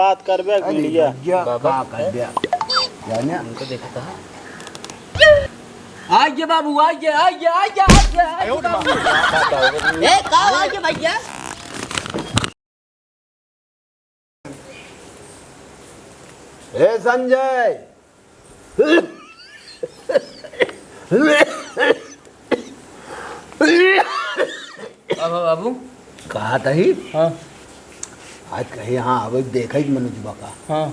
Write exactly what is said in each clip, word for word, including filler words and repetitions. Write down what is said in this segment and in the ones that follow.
बात करबे अरे मीडिया। भैया, बाबा। का करबे? जाने? उनको देखता है। आइए बाबू, आइए, आइए, आइए, आइए, आइए बाबू। ए, का आइए भैया? ए संजय, अब बाबू। कहा तही? हाँ। आज कहे यहाँ आवे देखे मनोजवा का। हाँ।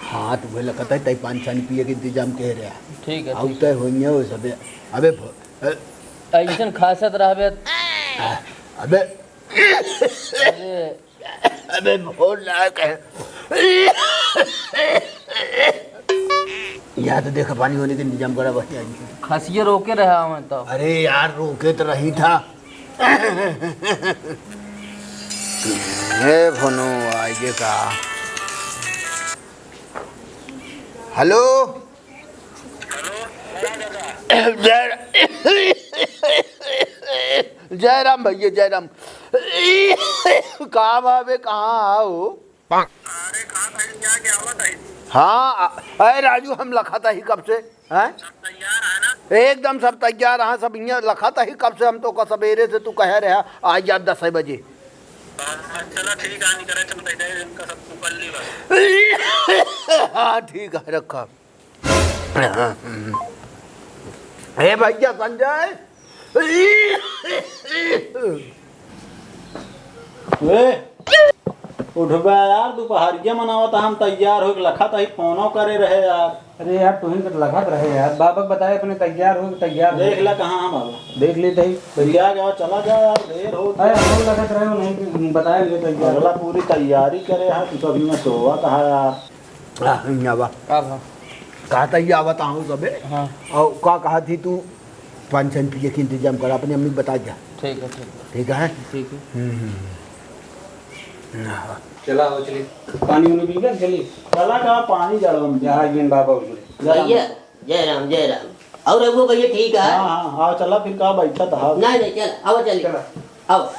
हाँ, तो वह लगता है तई पान छानी पिए के इंतजाम कह रहा। ठीक है, आउ ठीक तय है। होइए वो सबे। अबे भो-, अ- ऐसन खासत रहबे। अबे। अरे। अबे भोला कहे। यहाँ तो देखा पानी होने के इंतजाम करा बस। खसिए रोके रहा हमें तो। अरे यार, रोके तो रही था। हे भनो, आइए का। हेलो। जय, जय राम भैया, जय राम। का बाबे, कहाँ आओ? अरे, कहाँ था, क्या, क्या हुआ था? हाँ, अ-, अरे राजू, हम लखा था ही कब से, हैं? सब तैयार है ना? एकदम सब तैयार है, सब यहाँ लखा था ही कब से, हम तो का सवेरे से तू कह रहा, आ जा दस बजे। हाँ, चला ठीक है, नहीं करे, चल, बैठे हैं, इनका सब तू कर ली बस। हाँ, ठीक है, रखा। ए भैया संजय, ए, उठबे यार, दोपहरिया मनावत हम तैयार हो, लखत ही फोनो करे रहे यार। अरे यार, तुहिन के लखत रहे यार, बाबा के बताए अपने तैयार हो, तैयार हो। देख ले कहाँ हम बाबा। देख लेते ही। भैया गया, चला जा यार, देर हो अरे, हम लखत रहे, नहीं बताए, ले तैयार। अगला पूरी तैयारी करे है, तू तो अभी में सोवा कहा यार। हाँ, यहाँ बा। का भा? कहा था ये आवत आहूँ सबे। हाँ। और का कहा थी तू, पान छन पिए के इंतजाम कर, अपनी अम्मी के बता जा। ठीक है, ठीक है। ठीक है? ठीक है। हम्म, हम्म, हम्म। हाँ। चला हो, चली। पानी उनी पी के चली। चला का पानी जड़वा में। जहाँ एक दिन बाबा उजड़े। जय राम। भैया, जय राम, जय राम। और रघु भैया ठीक है? हाँ, हाँ, हाँ, चला फिर का बैठा था। नहीं, नहीं, चल, आओ, चल। चला। आओ।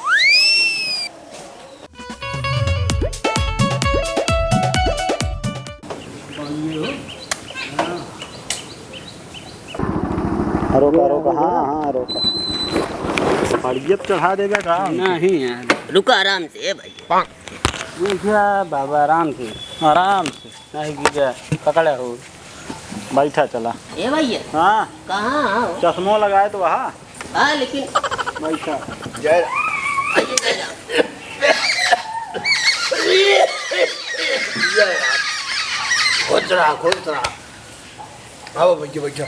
रोका, रोका, हाँ, हाँ, रोका। बढ़िया चढ़ा देगा का? नहीं यार। रुका आराम से, ए भाई। रुका बाबा, आराम से। आराम से। नहीं गिरे, पकड़े हो। बैठा चला। ए भैया। हाँ। कहाँ हो? चश्मो लगाए तो वहाँ। हाँ, लेकिन बैठा। जय। भैया, जय राम। जय राम। खुश रहा, खुश रहा। आओ भैया, बैठो।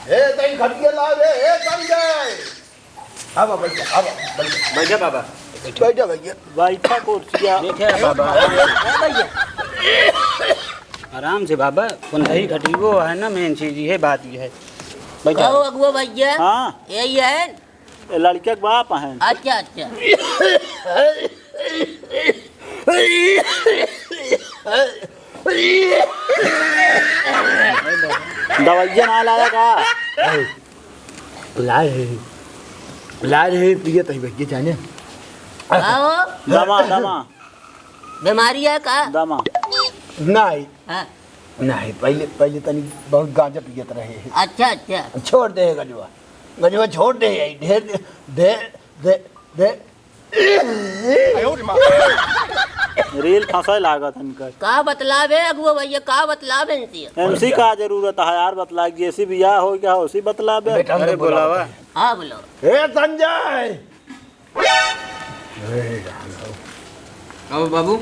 ए, तई खटिया ला रे, ए, संजय। आवा, बैठा, आवा, बैठा। बैठा बाबा। बैठा भैया। बैठा कुर्सिया। बैठा बाबा। आराम से बाबा, कौन दही खटीबो है ना, मेन चीज ये बात ये है। बैठा। कहो अगुआ भैया। हाँ। यही है। ये लड़के के बाप हैं। अच्छा, अच्छा। दवाइया ना लाया का? लाए है, लाए है, पियत है भैया जाने। का हो? दमा, दमा। बीमारी है का? दमा। नहीं। हाँ। नहीं, पहले, पहले तनी बहुत गांजा पियत रहे। अच्छा, अच्छा। छोड़ दे गजवा, गजवा छोड़ दे, ढेर दे, दे, दे, दे। रील फंसे लागत इनकर। का बतलावे अगुआ भैया, का बतलावे इनसे? इनसे का जरूरत है यार बतला, जैसी बियाह हो गया उसी बतलावे। बेटा, अरे बोलावा। हाँ, बोलो। ए संजय। ए, राम हो। अब बाबू?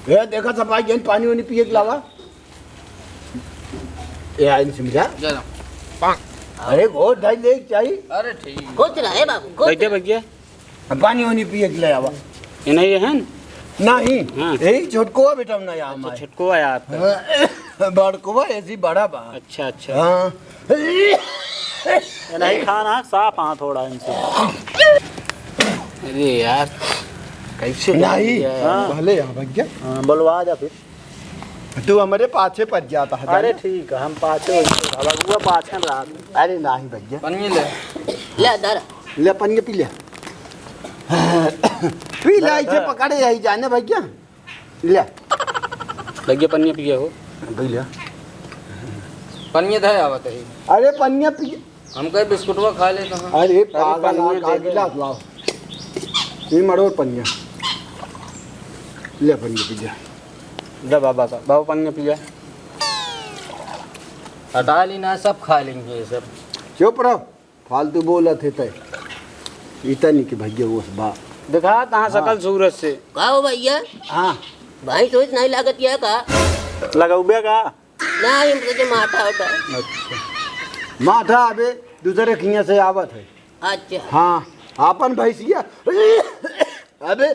ए, देखा सफाई जन पानी वानी पिए के लावा। ए, आइन समझा? जरा। अरे, गोद धाई ले के चाहिए। अरे, ठीक। कुछ ना है बाबू, कुछ बैठे, ना। बैठे। पानी वानी पिए के ले आवा। ये नहीं है न? नहीं। हाँ। यही छोटको बेटा ना यहाँ अच्छा, हमारे। छोटको है आपका। हाँ, बड़को ऐसी बड़ा बा। अच्छा, अच्छा। हाँ। ये नहीं खाना, साफ हाथ थोड़ा इनसे। अरे यार, कैसे नहीं। हाँ। पहले यहाँ भैया। हाँ, बोलवा जा फिर। तू हमरे पाछे पड़ जाता है, अरे जाना? ठीक है, हम पाछे हो जाते। अब अगुआ पाछे रहा। अरे नहीं भैया। पनिया ले। ले, दर। ले, पनिया पी ले। पी ले, दा, इसे दा। पकड़े यही जाने भैया। ले। भैया, पनिया पिया हो। भैया। पनिया धरे आवत है। अरे, पनिया पिया। हम कहे बिस्कुटवा खा ले कहाँ। अरे, अरे, पागल, पनिया आ, दे आ, दे। गिलास लाओ। ये मरोड़ पनिया। ले पनिया पिया। ले बाबा साहब, बाबा पनिया पिया। हटा ली ना, सब खा लेंगे ये सब। चुप रहो। फालतू बोलत है तय। इतनी के भैया ओस बा। देखा तहाँ हाँ। सकल सूरत से। का हो भैया? हाँ। भाई सोच नहीं लागत या का? लगौबे का? नहीं, हम सोचे माठा होता है। अच्छा। माठा अबे दूसरे खिया से आवत है। अच्छा। हाँ, आपन भैंसिया। अबे।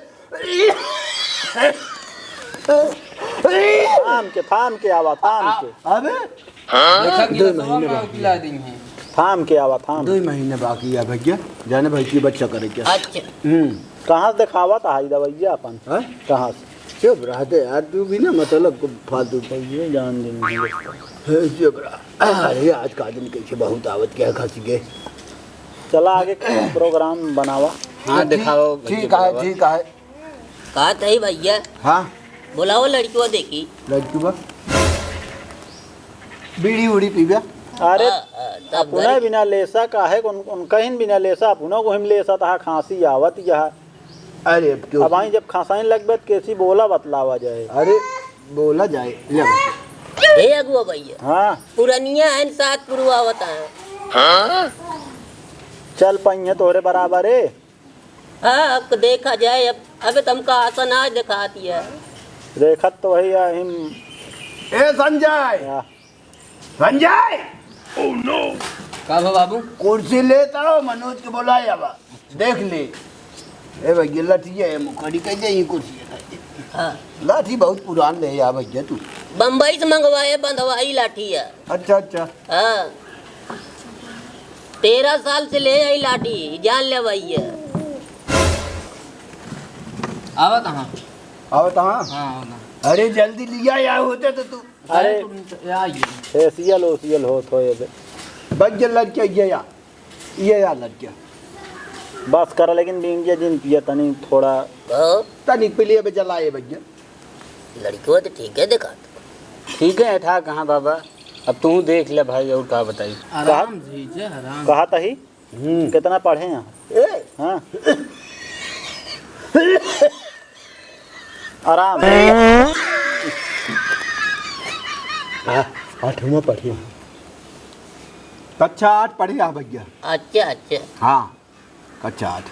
फाम के, फाम के आवा, फाम के। अबे। देखा कि दो रसवा महीने में बाकी पिला है। दी हैं। फाम के आवा, फाम। दो महीने बाकी है भैया, जाने भाई की बच्चा करे क्या? अच्छा। हम्म। कहाँ से देखावा था हाई दवाइया अपन? हाँ? कहाँ से? चुप रहते यार, तू भी ना मतलब को फालतू। ये जान देंगे। हे, चुप रह। अरे, आज का दिन कैसे बहुत आवत क्या खसी के? चला आगे प्रोग्राम बनावा। हाँ, ठीक, दिखाओ, ठीक है, ठीक है। कहा तही भैया। हाँ। बुलाओ लड़कियों देखी। लड़कियों? बीड़ी उड़ी पीबे? अरे, हाँ, हाँ, तब अपना घर बिना लेसा काहे, उन, उनका ही बिना लेसा, अपना को हम लेसा, तहा खांसी आवत यह। अरे, अब क्यों? अब आई जब खांसाइन लगबे, तो कैसी बोला बतलावा जाए? अरे, बोला जाए, ले बच्चा। हे अगुआ भैया। हाँ। पुरनिया है, सात पुरवा होता है। चल पइहे तोरे बराबर है। हाँ, अब देखा जाए, अब, अबे तुमका आसन आज दिखाती है। देखत तो वही है, हिम। ए संजय! या। संजय! का भा बाबू? कुर्सी लेता हो, मनोज के बोला जावा। देख ले। ए भैया, लठिया है, मुखड़ी कह दे, ये कुर्सी है। हाँ। लाठी बहुत पुरान ले आ भैया तू। बम्बई से मंगवाए, बंधवाई लाठी है। अच्छा, अच्छा। हाँ। तेरह साल से ले आई लाठी, जान ले भैया। आवा कहाँ? आवा कहाँ? हाँ, आवा कहाँ? अरे, जल्दी लिया या होते तो तू। अरे, अरे, तुम तो, या ये। फेसियल ओसियल होत हो ये बे। बच जा लड़किया, ये या। ये या लड़किया। बस करा, लेकिन बींगिया जिन पिया तनी थोड़ा। हाँ। तनी पी लिए बे, जलाए भैया। लड़कियों तो ठीक है, देखा। ठीक है, ठाक कहाँ बाबा? अब तू देख ले भाई, और का बताई? आराम कहा, से, जय हराम। कहा तही? हम्म। कितना पढ़े हैं? ए? हाँ। आराम। हाँ, आठवीं पढ़ी। कक्षा आठ पढ़ी है भैया। अच्छा, अच्छा। हाँ, कक्षा आठ।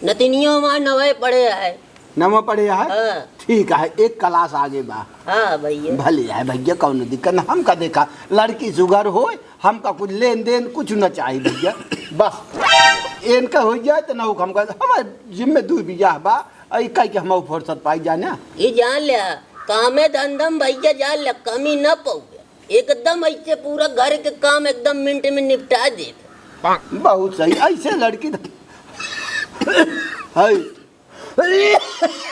नतिनियो माँ नवे पढ़े है। नवा पढ़े है? हाँ। ठीक है, एक class आगे बा। हाँ भैया। भले है भैया, कौनो दिक्कत ना। हमका देखा, लड़की सुघर होय, हमका कुछ लेन देन कुछ न चाही भैया। बस इनका हो जाए तो ना हो, हमका, हमारे जिम्मे दू बियाह बा, अई कह के हम फुर्सत पाई जाने। ये जान ले, कामे धंधम भैया जान ले, कमी न पउबे। एकदम ऐसे पूरा घर के काम एकदम मिनट में निपटा देत। बहुत सही, ऐसे लड़की तो है।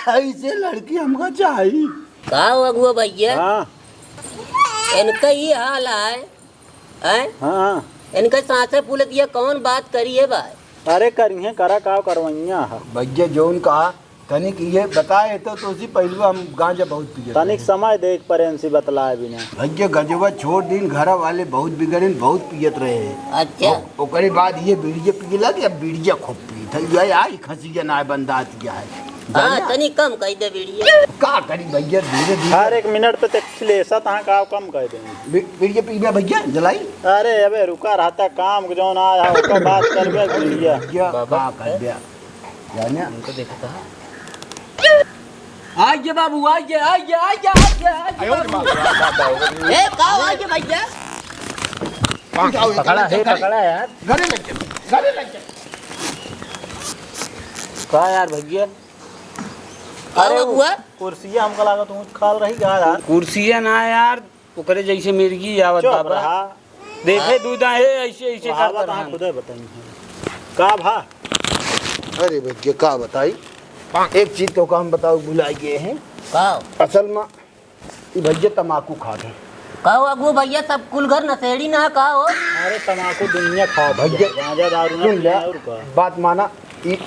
ऐसे लड़की हमका चाही। का हो अगुआ भैया? हाँ। इनका ये हाल है, हैं? हाँ, हाँ। इनका सांसे फूलत, ये कौन बात करी है भाई? अरे करिहे, करा का करवइया है। भैया जौन कहा, तनिक ये बताए तो, तो उसी पहलू हम गांजा बहुत पियत तनिक रहे। समय देख परेन सी बतलाए बिना। भैया गजवा छोड़ दिन, घर वाले बहुत बिगड़िन, बहुत पियत रहे। अच्छा। ओ-, ओकरे बाद ये बीड़िया पिए लगे, अब बीड़िया खूब पीत है। ये आई खसिया ना बंदात गया है। हाँ, जाना? तनी कम कह दे बीड़िया। का करी भैया, धीरे धीरे। हर एक मिनट पे ते लेसा तहाँ का कम कह देंगे। बी-, बीड़िया पीबे भैया, जलाई? अरे अबे रुका रहता काम के जौन आया है, ओकर बात करबे बीड़िया। भैया, बाबा। का कर दिया? जाने? उनको देखता। आइए बाबू, आइए, आइए, आइए, आइए, आइए बाबू। ए, का हो आइए भैया? पकड़ा है, पकड़ा यार। घरे लग जा, घरे लग जा। का यार भैया? का अरे बबुआ? कुर्सिया हमका लागत हूँ खाल रही का यार? कुर्सिया ना यार, ओकरे जैसे मिर्गी आवत चुप बाबा। रहा। देखे हाँ। दूधा है ऐसे, ऐसे कहावत करत अहाँ रहन। खुदे बताई हैं। का भा? अरे भैया, का बताई? एक चीज तो का हम बताओ, भुला गए हैं। का? असल में ई भैया तमाकू खात है। का हो अगुआ भैया, सब कुल घर नशेड़ी ना का हो? अरे तमाकू दुनिया खात है, भैया, गांजा दारू ना सुन ले, पिए और का? बात माना, ई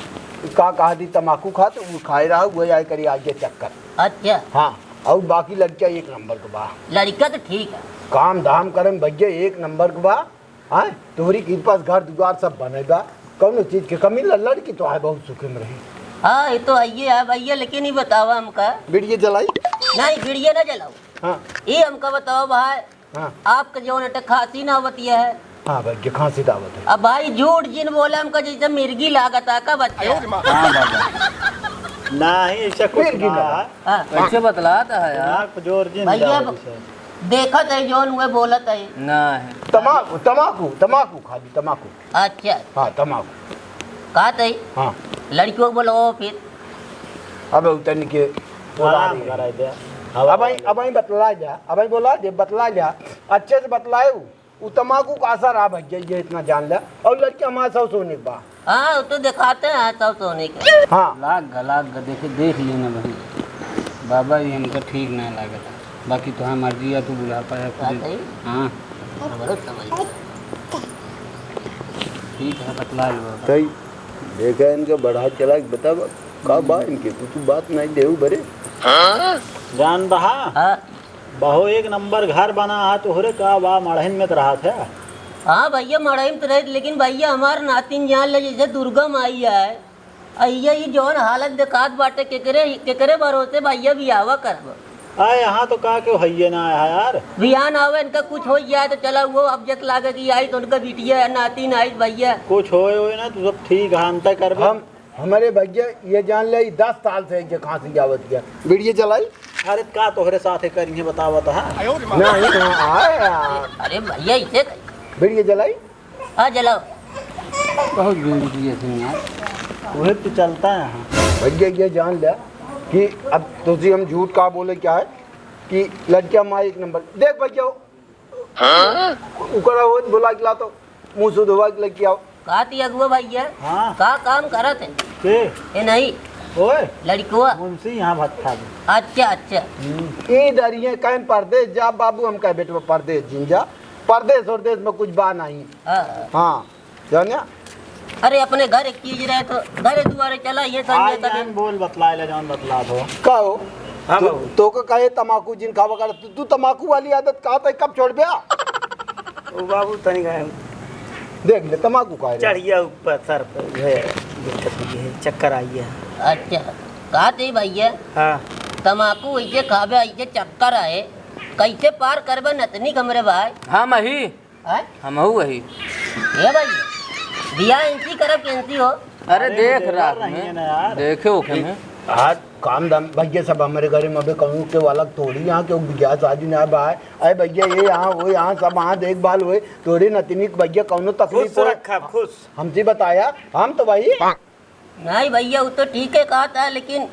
का कहा दी तमाकू खात, वो खाए रहा, वो आए करी आगे चक्कर। अच्छा। हाँ। अउर बाकी लड़किया एक नंबर के बा। लड़का तो ठीक है। काम धाम करे में भैया एक नंबर के बा। हाँ, तोहरी के पास घर दुआर सब बने बा, कौनो चीज के कमी ल-, लड़की तो है बहुत सुखी में रही। हाँ, ये तो है, ये है भैया, लेकिन ये बतावा हमका। बीड़िया जलाई? नहीं, बीड़िया ना जलाओ। हाँ। ये हमका बताओ भाई, हाँ। आपके जौन अटे खांसी ना आवत है? हाँ भैया, खांसी तो आवत है। अब भाई झूठ जिन बोला हमका, जैसे मिर्गी लागत है का बच्चा? हाँ बाबा। नहीं, ऐसा कुछ मिर्गी ना ना। है। हाँ। कैसे बतलाता है यार? दिमाग पे जोर जिन भैया, डालो अब जैसे। देखत है जौन उहे बोलत है। नहीं। तमाकू, तमाकू, तमाकू खाली, तमाकू। अच्छा। हाँ, तमाकू। कहत है? हाँ। लड़कियों को बोलो फिर। अब उतन के बोला आराम रही है। कराई दे। अब आई, अब आई बतला जा, अब आई बोला दे, बतला जा, अच्छे से बतलाए। उ तमाकू का असर आ भैया, ये इतना जान ले। और लड़की हमारे सौ सोने के बा। हाँ, वो तो दिखाते हैं सौ सोने के। हाँ। लाग ग, लाग ग, देखे, देख लेना भाई। बाबा जी हमका ठीक ना लागत। बाकी तोहार मर्जी है, तू बुढ़ापा है खुद। बात है। हाँ। हमरो समझ में। ठीक है, बतला लो बाबा। तई देखा इनके बढ़ा चला के बतावा, का बा इनके, कुछ बात नहीं देऊ बरे। जान बहा? हाँ। बहु एक नंबर घर बना है तोहरे, का बा मड़हिन में त रहत है? हाँ भैया, मड़हिन त रहित, लेकिन भैया हमार नातिन जान ले जैसे दुर्गा माई है। अइया ई जौन हालत देखात बाटे, केकरे, केकरे भरोसे भैया बियाहवा करब? आ, यहाँ तो का केहू हइये ना है यार। बियाह ना होवे, इनका कुछ हो जाए तो चला वो, अब जस लागे कि आई तो उनका बिटिया है, नातिन आई भैया। कुछ होए होए ना, तू सब ठीक है, हम तय करबे। हम, हमारे भैया ये जान ले, दस साल से ये खांसी आवत गया। बीड़िया जलाई? अरे का तोहरे साथे करिहे बतावत है? नहीं, हाँ, आए यार। अरे भैया, इसे बीड़िया जलाई? हाँ, जलाओ। बहुत बीड़ी पिए थे यार। वही तो चलता है। भैया, ये जान लिया कि अब तुझे हम झूठ का बोले क्या है कि लड़कियां माँ एक नंबर। देख भैया, ओकरा वो बुला के ला तो मुंह से धोवा के लेके आओ। का ती अगुआ भैया? हाँ। का काम करत है? के? ए नहीं। ओए। लड़कुआ। मुंशी यहाँ भट्ठा में। अच्छा, अच्छा। हम्म। ई डरिए कहीं परदेस जा बाबू, हम कहे बेटवा परदेस जिन जा। परदेस और देश में कुछ बा नहीं। हाँ। हाँ, जानिया? अरे, अपने घर एक चीज रहे तो घरे दुआरे चला, ये समझे आज तबे। जान बोल बतलाए ले, जौन बतलात हो। का हो? हाँ तू, बाबू। तोके कहे तमाकू जिन खावा कर, तू, तू तमाकू वाली आदत का तय कब छोड़बे? ओ बाबू, तनी गए। देख ले, तमाकू खाए रे। चढ़िया ऊपर सर पे, ये दिक्कत ये है, चक्कर आई है। अच्छा, का ती भैया? हाँ। तमाकू ऐसे खाबे, ऐसे चक्कर आए, कैसे पार करबे नतनी कमरे भाई? हाँ, मही। हैं? हमहू वही। ए भाई, बियाह इनसी करब कि इनसी हो? अरे अरे देख देवर रात रही में, है ना यार। देखे ओखे में। आज काम धाम भैया सब हमरे घरे में अबे कहूँ के वाला थोड़ी यहाँ के बियाह शादी ना बा। अरे भैया ये यहाँ वो यहाँ सब यहाँ देखभाल होए, तोरे नतनी के भैया कौनो तकलीफ खुश हो। रखा, खुश। हमसे बताया, हम तो भाई नहीं भैया, वो तो ठीक है कहा था, लेकिन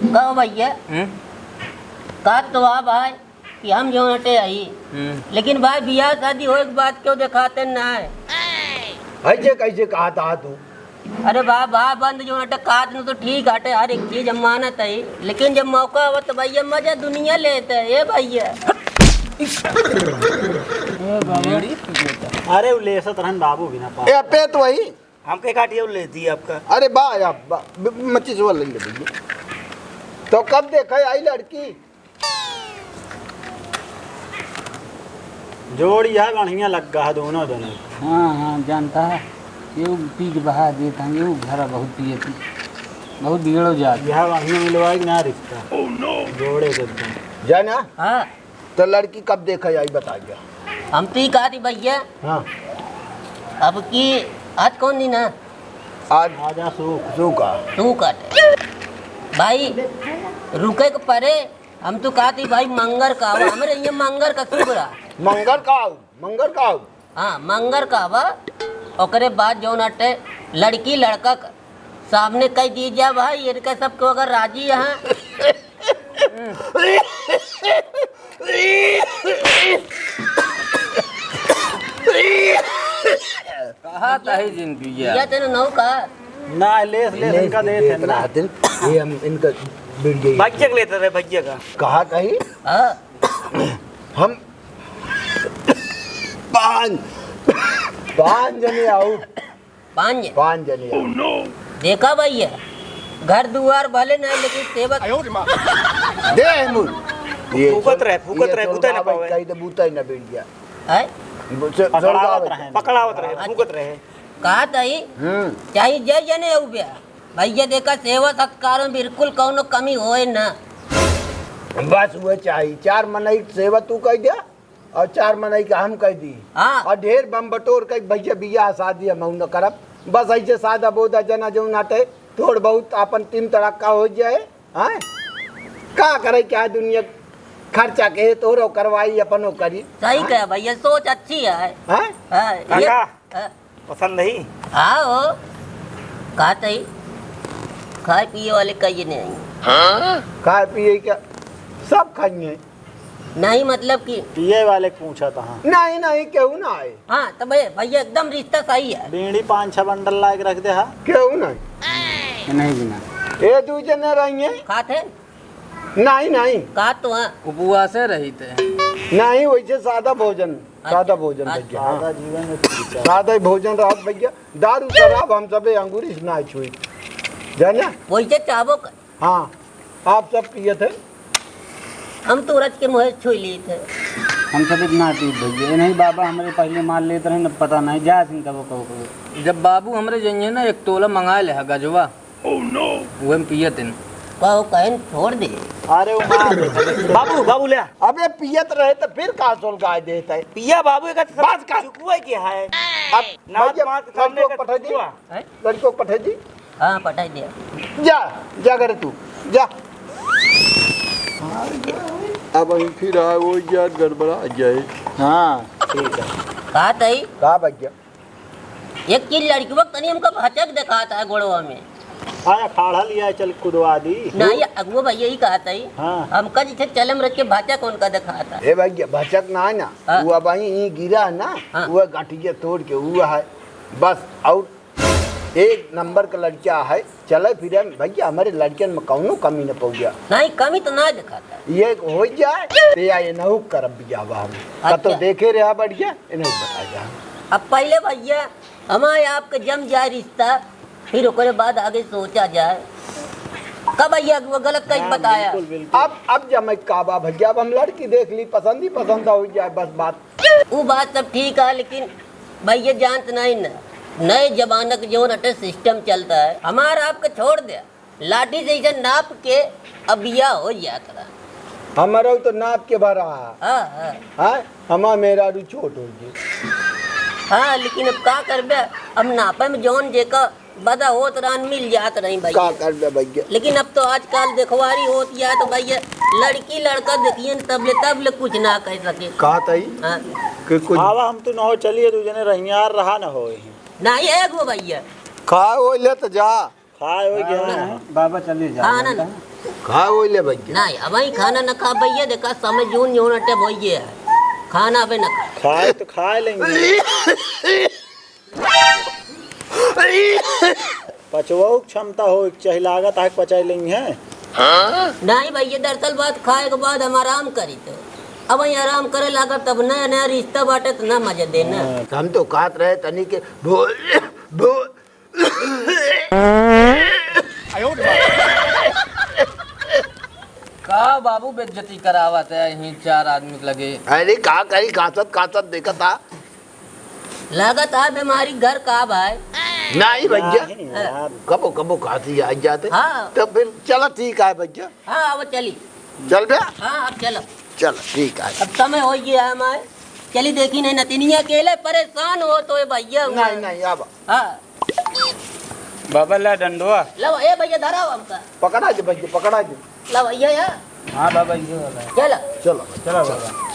कहो भैया, हम्म? कहा तो आ भाई कि हम जो हटे आई, हम्म। लेकिन भाई बियाह शादी होए के बाद क्यों दिखाते ना है? ऐसे कैसे कहा था तू? अरे बा, बा बंद जो हटे कहा तू तो ठीक हटे, हर एक चीज हम मानत है, लेकिन जब मौका हो तो भैया मजा दुनिया लेते है, ए भैया। अरे वो लेसत रहन बाबू बिना पास। ए, पे तो वही। हम के काटिए ले दी आपका। अरे बा, या, बा, ब-, मच्चिस वाला ले ले भैया। तो कब देखा आई लड़की? जोड़ी है, बढ़िया लग गया है दोनों जने। हाँ, हाँ, जानता है। ये पी के बहा देता है, ये घरा बहुत पिए थी। बहुत बिगड़ो जात। यह बढ़िया मिलवाई ना रिश्ता। जोड़े के एकदम। जाना? हाँ। तो लड़की कब देखा आई, बता गया। हम तो ही कहा थी भैया। हाँ। अब की आज कौन दिन है? आज आजा सूख। सूख आ। सूख आटे। भाई, रुके के परे, हम तो कहा थी भाई मंगर का आवा, हमरे ये मंगर का शुभ रहा। मंगर का आऊ, मंगर का आऊ। हाँ, मंगर का आवा, ओकरे बाद जौन आटे लड़की लड़का क-, सामने कह दीजिए भाई, इनका सबको अगर राजी यहाँ। कहा ताही जिन पिया। पिया तेरे नौ का? ना, लेस, लेस, लेस इनका दे देत देत ना। रहतिन। ये हम इनका बिड़ गई। भैया के लेते रहे, भैया का। कहा ताही? हाँ। हम पाँच, पाँच जने आऊ। पाँच जने? पाँच जने आऊ। देखा भैया, घर दुआर भले नहीं, लेकिन सेवक आयो रे माँ। दे मुर। ये फूकत सुन, रहे, फूकत ये रहे, सुन बुता न गावे, पावे। कही तो बुता ही न बैठ गया। हैं? बु-, सु-, सुन पकड़ावत गावे। रहे। पकड़ावत रहे, अच्छा। फूकत रहे। कहा तई? हम्म। चाहे जय जने हो गया। भैया देखा, सेवा सत्कार में बिल्कुल कौनो कमी होए ना। बस वो चाही, चार मनई के सेवा तू कह दिया और चार मनई का हम कह दी। हाँ। और ढेर बम बटोर के भैया बियाह शादी हम न करब। बस ऐसे सादा बोदा जना जौन आटे, थोड़ बहुत अपन तीन तड़ाका हो जाए। हाँ? का करे क्या दुनिया खर्चा के तोरो करवाई अपनो करी। सही हाँ? कहे भैया, सोच अच्छी है। हाँ? हाँ, ये काका, हाँ। पसंद ही? हाँ हो, का तई? खाए पिए वाले का ये नहीं। खाए पिए क्या? सब खाएंगे। नहीं, मतलब कि पिए वाले के पूछा था। नहीं, नहीं, केहू ना आए। हाँ, तो भैया, भैया एकदम रिश्ता सही है। बीड़ी पाँच छह बंडल लाके रख दे, हाँ। केहू नहीं। नहीं बिना। ये दू जने रहेंगे। खाते? नहीं, नहीं। का तो हाँ। उपवासे रहित है। नहीं, वैसे सादा भोजन, अच्छा, सादा भोजन अच्छा। भैया, हाँ। सादा जीवन में तो विचार। सादा ही भोजन रहत भैया। दारू शराब हम सबे अंगूरी से ना छुई। जाना? वैसे चाहबो कर। हाँ, आप सब पिए थे। हम तो रच के मुँहे छुई लिए थे। हम सब इतना पी भैया, ये नहीं बाबा हमारे पहले मार लेते रहे, न पता नहीं, जा सिंह कबो, कबो, कबो। जब बाबू हमरे जइए ना, एक तोला मंगा ले हा गजवा। Oh no! वो हम पिए थे। कहो कहन छोड़ दे। अरे वो मार दे। बाबू, बाबू ले आ। अबे पियत रहे तो फिर का सोल गाय देता है? पिया बाबू, एक बस कर। चुकुआ क्या है? अब नाच भैया, मार के सामने लड़कियों का को पठा दी। चुकुआ। हैं? लड़कियों को पठा दी। हाँ, पठाई दिया। जा, जा घरे तू, जा। अब हम फिर आए, वो यार गड़बड़ा जाए। हाँ, ठीक है। का तई? का भैया? एक चीज लड़कियों तनी हमका भचक दिखाता है गोड़वा में। आया खाड़ा लिया है, चल कुदवा दी। नहीं, अगुआ भैया ही कहा तई। हाँ। हमका जिसे चलम रच के भचक उनका दिखाता है। ए भैया, भचक ना है ना, हाँ। वो अब ही गिरा है ना, हाँ। वो गठिया तोड़ के हुआ है, बस। और एक नंबर का लड़का है, चले फिरे भैया, हमारे लड़कन में कौनो कमी न पौ गया। नहीं, कमी तो ना दिखाता। ये हो जाए, तो या ये नहु करब बियाह हम। अच्छा। कतो देखे रहा बढ़िया, इन्हें बता जा। अब पहले भैया, हमारे आपके जम जाए रिश्ता, फिर ओकरे बाद आगे सोचा जाए। कब भैया वो गलत कहीं हाँ, बताया? बिल्कुल, बिल्कुल। अब, अब जमे का बा भैया, अब हम लड़की देख ली, पसंद ही पसंद हो जाए, बस बात। उ बात सब ठीक है, लेकिन भैया जानत नहीं न, नए जमाना के जौन अटे सिस्टम चलता है, हमारा आपके छोड़ दे, लाठी से इसे नाप के अब बिया हो जात रहा। हमारा तो नाप के भरा है। हाँ, हाँ। हाँ, हमार मेहरारू छोट हो गई। हाँ, लेकिन अब का करबे, अब नापे में जौन जेका बदा होत रहन, मिल जात रही भैया। का करबे भैया? लेकिन अब तो आजकल देखवारी होत या तो भैया, लड़की लड़का देखिए न, तब ले, तब ले कुछ ना कह सके। का तई? हाँ। कि कुछ आवा हम तो न हो, चलिए दू जने रहियार रहा न हो। नहीं है गो भैया। खा हो ले तो जा। खाए हो गया। हाँ, बाबा चलिए जा। हाँ, ना, ना। खा हो ले भैया। नहीं, अब ही खाना न खा भैया, देखा समय जून जून अटे भैया है। खाना अबे न खा। खाए तो खा लेंगे। पचवाऊ के क्षमता हो, चाहे लागत आग पचाई लेंगे हैं। नहीं भैया, दरअसल बात खाए के बाद हम आराम करी थे। अब वही आराम करे लागत, तब नया नया रिश्ता बाटे तो ना मजा देना। हाँ। हम तो कहत रहे तनी के भो-, भो-, का बाबू बेइज्जती करावत है यहीं चार आदमी के लगे? अरे का करी, कांचत कांचत देखत आ। लागत आ बीमारी घर का भाई। नहीं भैया, नहीं यार। कबो कबो खांसी आ जाते। हाँ। तो फिर चला ठीक है भैया। हाँ, अब चली। चल बे। हाँ, अब चलो। चल ठीक है। अब समय हो गया हमारे। चली देखी नहीं नतिनिया अकेले परेशान हो तो ये भैया हुआ। नहीं, नहीं, अब। हाँ। बाबा ला डंडवा। लो, ए भैया धराओ हमका। पकड़ा दे भैया, पकड़ा दे। लो भैया यार। हाँ बाबा, ये वाला है। चलो। चलो। चलो बाबा।